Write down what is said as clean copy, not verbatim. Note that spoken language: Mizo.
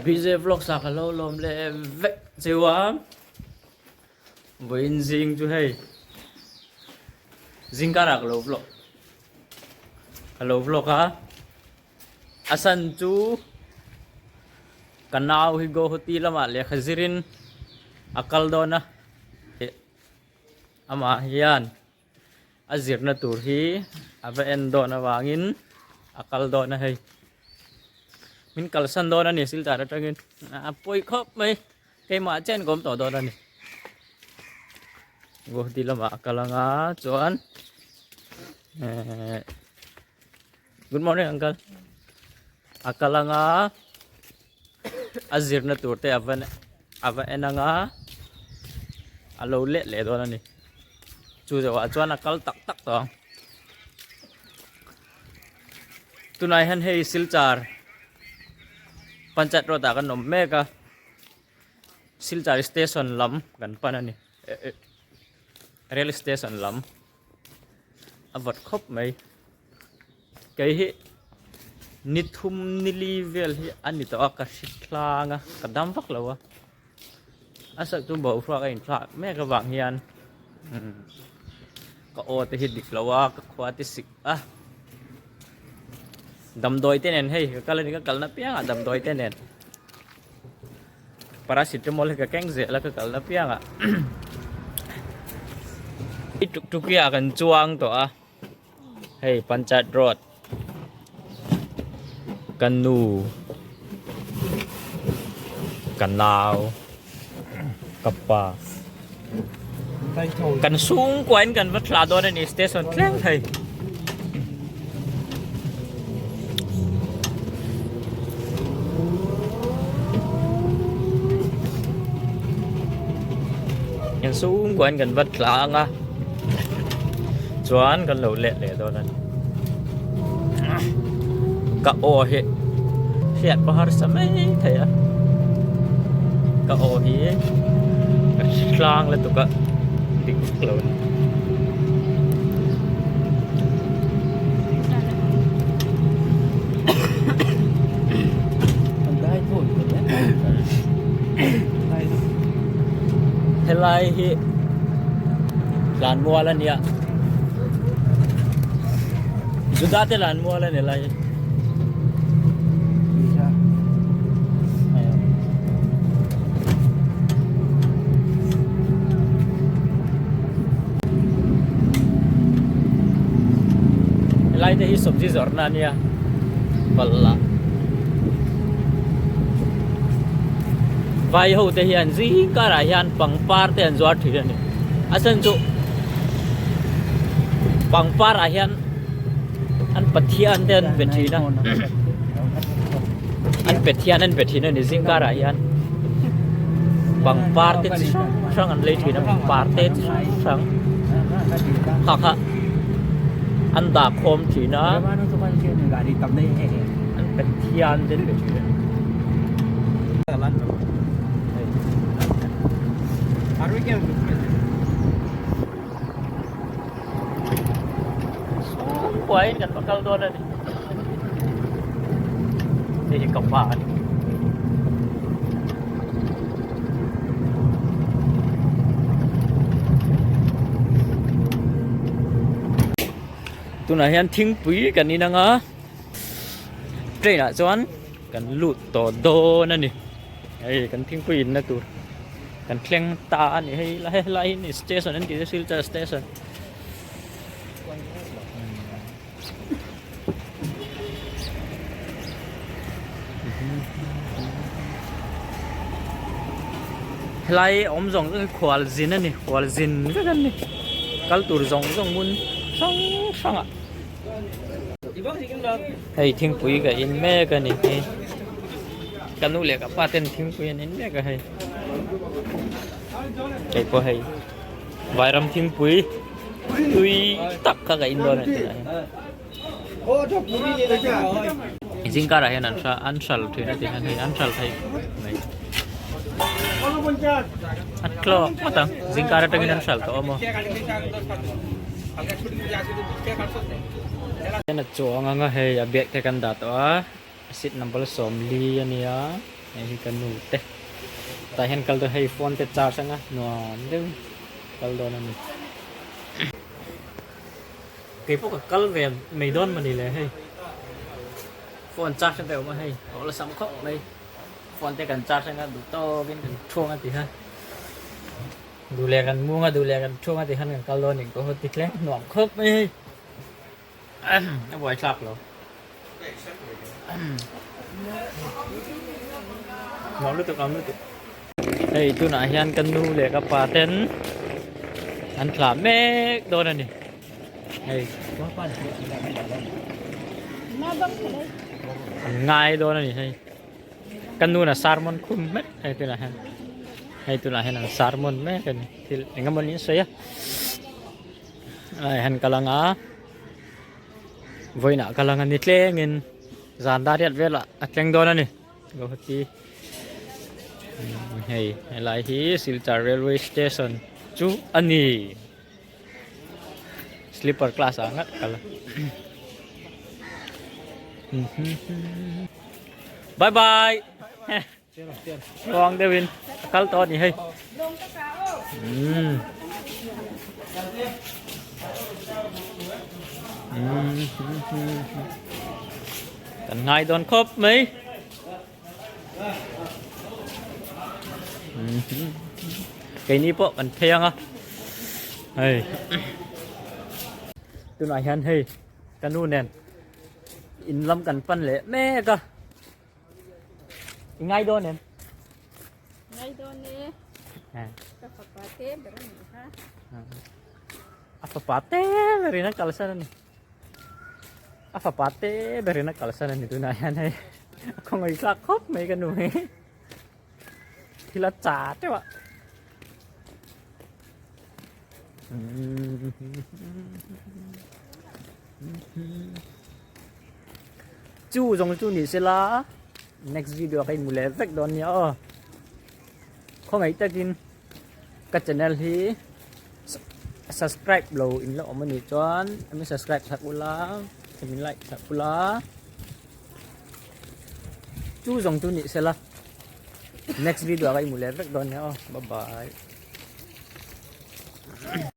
BJ vlogs ah ka lo lawm leh vek cheu a, vawiin zing chu hei zing karah ka lo vlog ka lo vlog a, a san chu ka nau hi Guwahati lamah lehkha zirin a kal dawn a, amah hian. A zirna tur hi a va en dawn avangin a kal dawn a hei min kalsan dawn a ni silchar atangin a pawi khawp mai keimah chen ka awm tawh dawn a ni Guwahati lamah a kal anga chuan ehh good morning uncle a kal anga a zirna tur te a va a va en anga a lo let leh dawn a ni chu zawhah chuan a kal tak tak tawh ang tunah hian hei silchar panchayat road ah kan awm mek a silchar station lam kan pan a ni rail station lam a vawt khawp mai kei hi ni thum ni li vel hi a ni tawh a ka hri tlang a ka dam vak lo a a sak chu boruak a inthlak mek avang hian ka aw te hi dik lo a ka khua te sik a damdawi te nen hei ka kal a ni ka kalna piangah damdawi te nen Paracetamol hi ka keng zel a ka kalna piangah i tuk tuk hi ah kan chuang tawh a hei panchayat road ka nu ka nau ka pa kan chhungkua in kan va thla dawn a ni station thleng thei. Kan chhungkua in kan va thla ang a chuan kan lo let leh dawn a ni ka aw hi hriat pawh harsa mai thei a ka aw hi ka hlang lutuk a dik vak lo a ni. Helai hi Tlanmual a nia Juda te Tlanmual a ni lai hi. Helai te hi sabji zawrhna a nia balhla vai ho te hian zing karah hian pangpar te an zuar thin a ni a chhan chu pangpar ah hian an pathian te an pe thin a an pathian an pe thin a ni zing karah hian pangpar te chi hrang hrang an lei thin a pangpar te chi hrang hrang kha kha an dah khawm thin a an pathian te an pe thin a ni. Chhungkuain kan va kal dawn a ni hei hi ka pa a ni tunah hian thingpui kan in anga train ah chuan kan lut tawh dawn a ni hei kan thingpui in na tur kan thleng ta a ni hei helai hi ni station an tih chu silchar station. Helai awm zawng zawng hi khual zin a ni khual zin vek an ni kal tur zawng zawng hmun hrang hrang ah hei thingpui ka in mek a ni hei ka nu leh ka pa ten thingpui an in mek a hei hei pawh hei. Vairam thingpui tui tak kha ka in dawn a ni tunah hian. Zingkarah hian an hra an hral thin a ti hian hei an hral thei mai. A tlawk ngawt ang zingkar atangin an hral tawh a maw. Hian a chuang ang a hei a bag te kan dah tawh a. Seat number 40 a nia hei hi ka nu te tah hian kal dawn hei phone te charge anga nuam deuh in kal dawn a ni keipawh ka kal ve mai dawn mawni le hei phone charge na te a awm a hei a awlsam khawp mai phone te kan charge anga duh tawk in kan thuang a ti kha duh leh kan mung a duh leh kan thuang a ti khan kan kal dawn eng pawh ti thleng nuam khawp mai hei. A buai thlak lo. Nuam lutuk nuam lutuk. Hei tunah hian ka nu leh ka pa ten an thlah mek dawn a ni. Hei an ngai dawn a ni hei. Ka nu na sermon khum mek hei tunah hian. Hei tunah hian an sermon mek a ni. Thil engemaw ni an sawi a. Ai han kal anga vawiinah kal anga ni tlengin zan dar riat velah a tleng dawn a ni Guwahati hei helai hi Silchar railway station chu a ni sleeper class ah ngat kal bye bye. Tluang deuhin a kal tawh a ni hei. Umm. Kan ngai dawn khawp mai. Keini pawh kan phei ang a. Hei. Tunah hian hei ka nu nen in lam kan pan leh mek a. I ngai dawn em? Ngai dawn e. Ka fapa te ber a nih kha. A fapa te berin a kalsan a ni. A fapa te berin a kalsan a ni tunah hian hei. A khawngaih thlak khawp mai ka nu hi. Thil a cha teuh a. Chu zawng chu ni sela next video ah ka inhmu leh vek dawn nia aw. Khawngaih takin ka channel hi subscribe lo in la awm anih chuan min subscribe sak ula min like sak ula chu zawng chu ni sela next video ah ka inhmu leh vek dawn nia aw bye bye.